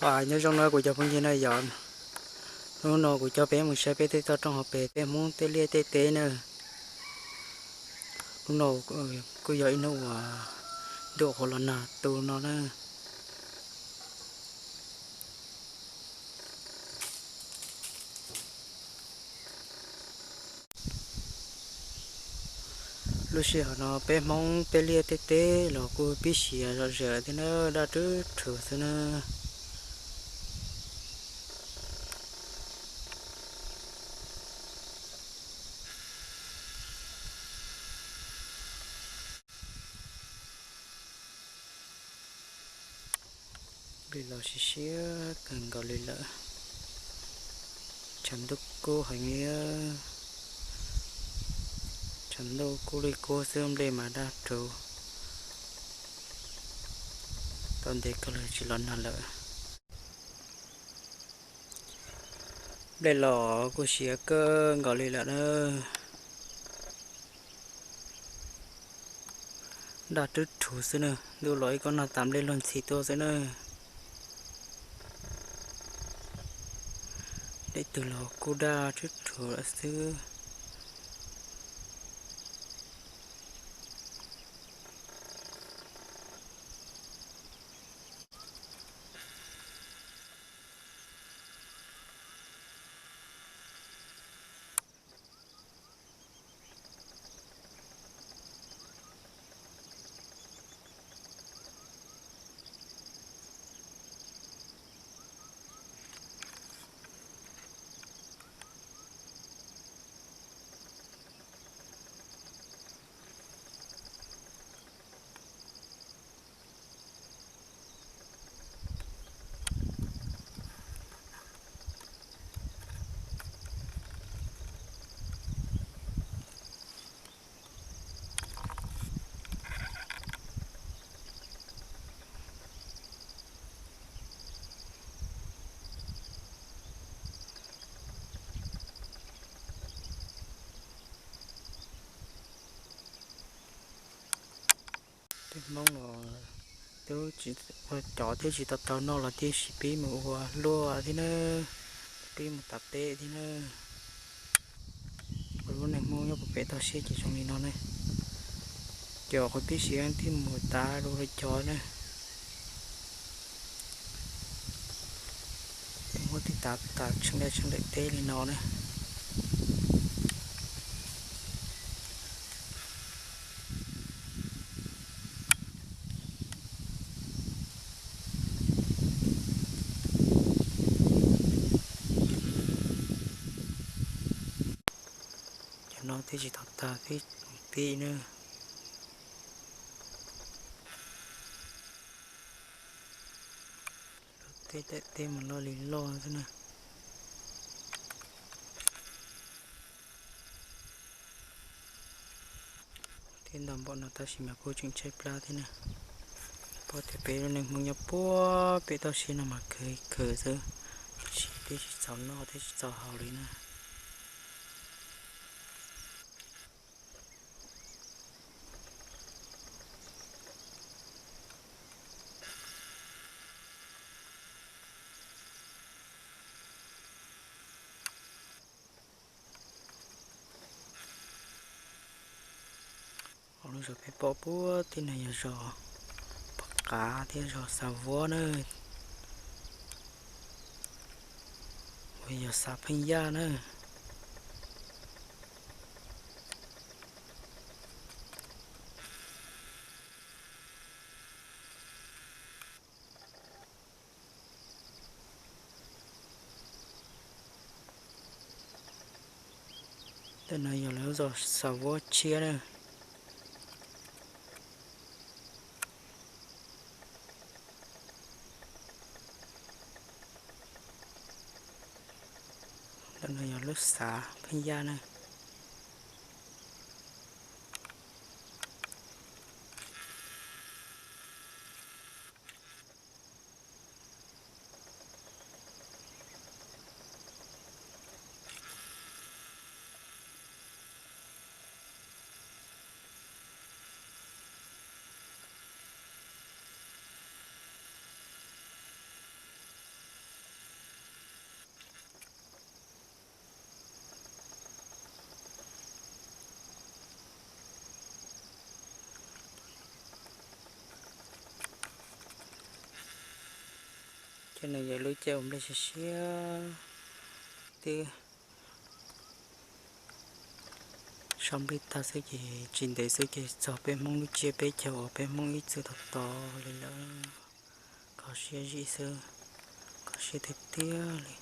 Nyob zoo no kuv cov phooj ywg na yom, hnub no kuv coj peb mus saib peb tej toj roob hauv pes tej Hmoob tej liaj tej teb na. Hnub no kuj yog ib hnub uas ntuj qhuav los nag tu no na. Lub sij hawm no peb Hmoob tej liaj tej teb los kuj pib siav zom zaws thiab na, daj rwb rhuv xwb na. Nplej los siav siav kawg nkaus li lawm. Tshav ntuj kub heev li, tshav ntuj kub li kub xwb, nplej mas daj rhuv tau ntev kawg li tsis los nag lawm. Nplej los kuj siav kawg nkaus li lawm na. Daj rwb rhuv xwb na, ntuj los ib kob nag tas nplej luag ntxhi tuaj xwb na. Dej twg los kuj daj rwb rhuv lawm xwb. Tej Hmoob los twb tsis ua cov thiab tsis tau tau noj los tib si pib mus ua luaj thiab na, pib mus tav teb thiab na. Ua lub neej Hmoob nyob puag pem toj siab ces zoo li no ne. Ces qhov pib siav thiaj mus tav dua li cov na. Tej Hmoob twb tav tas tsheej daj tsheej daim teb li no na. Cov no twb tsis tau tag, twb tib na. Tej daim teb mas loj li loj xwb na. Tej ntau npaum no tab sis mas kuj tseem tshaib plab thiab na. Pom tias peb lub neej Hmoob nyob puag pem toj siab no mas khwv khwv xwb, tsis, twb tsis txaus noj twb tsis txaus haus li na. Hauv lub zos peb pom puag tim no yog zos Pov Qav thiab zos Xav Vuab na, uas yog xav Pheej Yaj na. Tej no yog lawv zos Xav Vuab tshiab na. Tej no yog lub xav Pheej Yaj na. Tej no yog lub caij ua nplej siab siab, twb so nplej tag xwb ces tsis ntev xwb ces txog peb Hmoob lub tsiab peb caug uas peb Hmoob ib txwm tau tau li lawm. Kho siab zim xwb, kho siab tiag tiag li.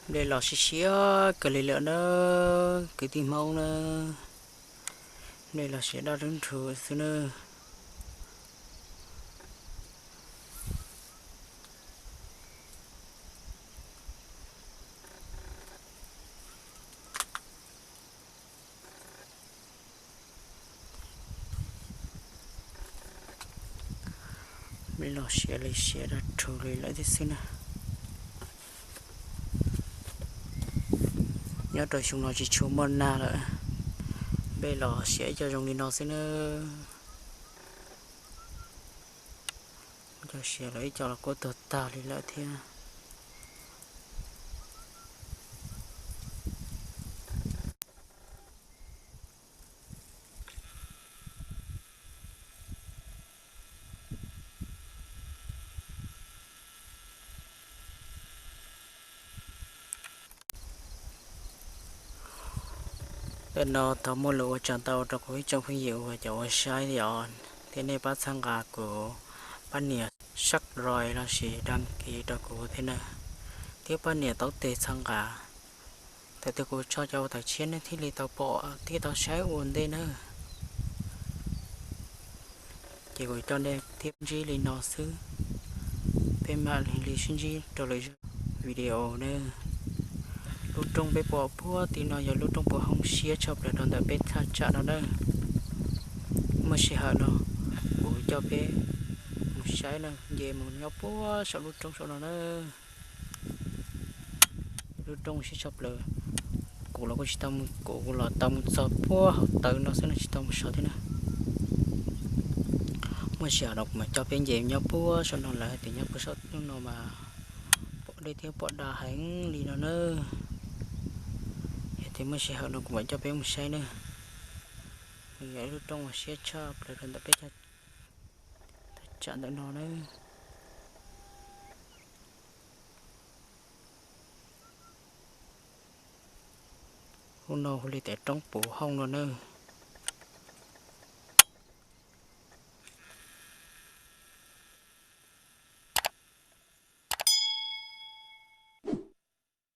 Nplej los siab siab kawg li lawm na, kwv tij Hmoob na. Nplej los siav daj rub nrhu xwb na. Nplej los siav li siav daj rhu li lawm thiab xwb na. Nyob rau xyoo no tsis tshua muaj nag lawm, nplej los siav ib co zoo li no xwb na. Muaj cov siav lawm ib co los kuj tuag tag li lawm thiab. Ntawm no thov muaj lus ua tsaug ntau rau kuv ib tsoom phooj ywg uas cov uas saib os, thiab nej pab txhawb nqa kuv, pab nias subscribe lossis đăng ký rau kuv thiab na, thiab pab nias taub teg txhawb nqa. Thaum twg kuv tso cov uas tawm tshiab nej thiaj li tau pom thiab tau saib ua ntej na. Ces kuv coj nej thiab ntsib li no xwb, peb mam li sib ntsib rau lwm zaj video na. Lub rooj peb pom puag tim no yog lub rooj puas hooj siab tshaj plaws rau ntawm peb thaj tsam no na. Muaj sij hawm no kuv coj peb mus saib na, nce mus nyob puag saum lub rooj saum no na. Lub rooj siab tshaj plaws, kuv los kuj tsis tau mus, kuv los tau mus txog puag hauv taw no xwb no tsis tau mus saud thiab na. Muaj sij hawm no kuv mam coj peb nce nyob puag saum no lawm tias nyob puag saum lub no mas pom dej thiab pom dav heev li no na. Yog tias muaj sij hawm no kuv mam coj peb mus saib na. Nws yog ib lub rooj uas siab tshaj plaws rau ntawm peb thaj tsam ntawm no na. Lub no hu li tias roob puas hooj no na.